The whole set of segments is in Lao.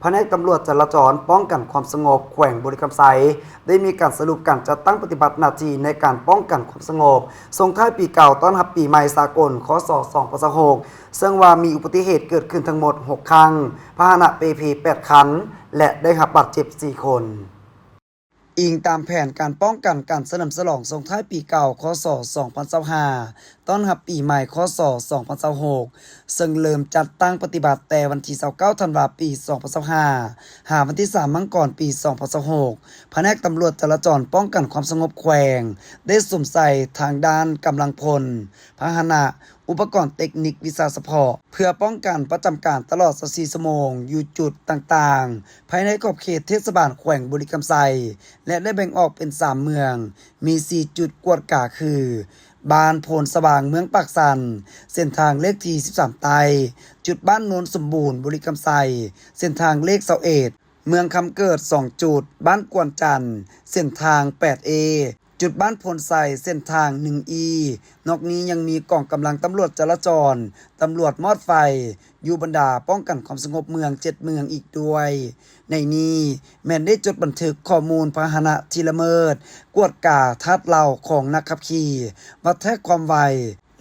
ພະແນກຕຳຫຼວດຈະລາຈອນປ້ອງກັນຄວາມສະຫງົບແຂວງບໍລິຄຳໄຊ ໄດ້ມີການສະຫຼຸບການຈັດຕັ້ງປະຕິບັດໜ້າທີ່ໃນການປ້ອງກັນຄວາມສະຫງົບ ສົ່ງທ້າຍປີເກົ່າ ຕ້ອນຮັບປີໃໝ່ສາກົນ ຄ.ສ. ສອງພັນຊາວຫົກ ເຊິ່ງວ່າມີອຸບັດຕິເຫດເກີດຂຶ້ນທັງໝົດຫົກຄັ້ງ, ພາຫະນະເປເພແປດຄັນ ແລະ ໄດ້ຮັບບາດເຈັບສີ່ຄົນ. ອີງຕາມແຜນການປ້ອງກັນການສະເຫຼີມສະຫຼອງສົ່ງທ້າຍປີເກົ່າ ຄ.ສ. ສອງພັນຊາວຫ້າ ຕ້ອນຮັບປີໃໝ່ ຄ.ສ. ສອງພັນຊາວຫົກ ເຊິ່ງເລີ່ມຈັດຕັ້ງປະຕິບັດແຕ່ວັນທີຊາວເກົ້າ ທັນວາ ປີສອງພັນຊາວຫ້າ ຫາວັນທີສາມ ມັງກອນ ປີສອງພັນຊາວຫົກ ພະແນກຕຳຫຼວດຈະລາຈອນປ້ອງກັນຄວາມສະຫງົບແຂວງ ໄດ້ສຸມໃສ່ທາງດ້ານກຳລັງພົນ, ພາຫະນະ, ອຸປະກອນເຕັກນິກວິຊາສະເພາະ ເພື່ອປ້ອງກັນປະຈຳການຕະຫຼອດຊາວສີ່ຊົ່ວໂມງ ຢູ່ຈຸດຕ່າງໆ ພາຍໃນຂອບເຂດເທດສະບານແຂວງບໍລິຄຳໄຊ ແລະ ໄດ້ແບ່ງອອກເປັນສາມເມືອງ, ມີສີ່ຈຸດກວດກາຄື ບ້ານໂພນສະຫວ່າງ ເມືອງປາກຊັນ, ເສັ້ນທາງເລກທີສິບສາມໃຕ້, ຈຸດບ້ານໂນນສົມບູນ ບໍລິຄຳໄຊ, ເສັ້ນທາງເລກຊາວເອັດ, ເມືອງຄຳເກີດ ສອງຈຸດ, ບ້ານກວນຈັນ, ເສັ້ນທາງແປດເອ, ຈຸດບ້ານໂພນໄຊ ເສັ້ນທາງໜຶ່ງອີ. ນອກນີ້ຍັງມີກອງກຳລັງຕຳຫຼວດຈະລາຈອນ, ຕຳຫຼວດມອດໄຟ ຢູ່ບັນດາປ້ອງກັນຄວາມສະຫງົບເມືອງເຈັດເມືອງອີກດ້ວຍ. ໃນນີ້ແມ່ນໄດ້ຈົດບັນທຶກຂໍ້ມູນພາຫະນະທີ່ລະເມີດ, ກວດກາທາດເຫຼົ້າຂອງນັກຂັບຂີ່, ວັດແທກຄວາມໄວ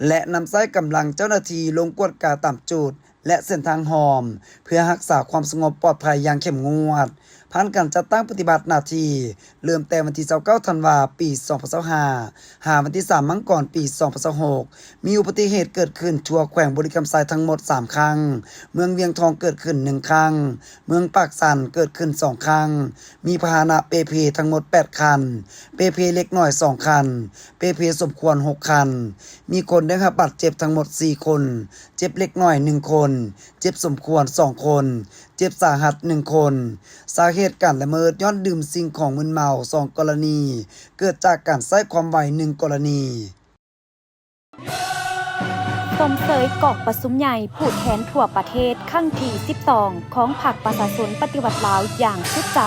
ແລະ ນຳໃຊ້ກຳລັງເຈົ້າໜ້າທີ່ລົງກວດກາຕາມຈຸດ ແລະ ເສັ້ນທາງຮ່ອມ ເພື່ອຮັກສາຄວາມສະຫງົບປອດໄພຢ່າງເຂັ້ມງວດ. ຜ່ານການຈັດຕັ້ງປະຕິບັດໜ້າທີ່ ເລີ່ມແຕ່ວັນທີຊາວເກົ້າ ທັນວາ ປີສອງພັນຊາວຫ້າ ຫາວັນທີສາມ ມັງກອນ ປີສອງພັນຊາວຫົກ ມີອຸບັດຕິເຫດເກີດຂຶ້ນທົ່ວແຂວງບໍລິຄຳໄຊທັງໝົດສາມຄັ້ງ, ເມືອງວຽງທອງເກີດຂຶ້ນໜຶ່ງຄັ້ງ, ເມືອງປາກຊັນເກີດຂຶ້ນສອງຄັ້ງ, ມີພາຫະນະເປເພທັງໝົດແປດຄັນ, ເປເພເລັກນ້ອຍສອງຄັນ, ເປເພສົມຄວນຫົກຄັນ, ມີຄົນໄດ້ຮັບບາດເຈັບທັງໝົດສີ່ຄົນ, ເຈັບເລັກນ້ອຍໜຶ່ງຄົນ, ເຈັບສົມຄວນສອງຄົນ, ເຈັບສາຫັດໜຶ່ງຄົນ. ສາເຫດການລະເມີດຍ້ອນດື່ມສິ່ງຂອງມຶນເມົາສອງກໍລະນີ, ເກີດຈາກການໃຊ້ຄວາມໄວໜຶ່ງກໍລະນີ. ຊົມເຊີຍກອງປະຊຸມໃຫຍ່ຜູ້ແທນທົ່ວປະເທດຄັ້ງທີສິບສອງ ຂອງພັກປະຊາຊົນປະຕິວັດລາວຢ່າງສຸດໃຈ.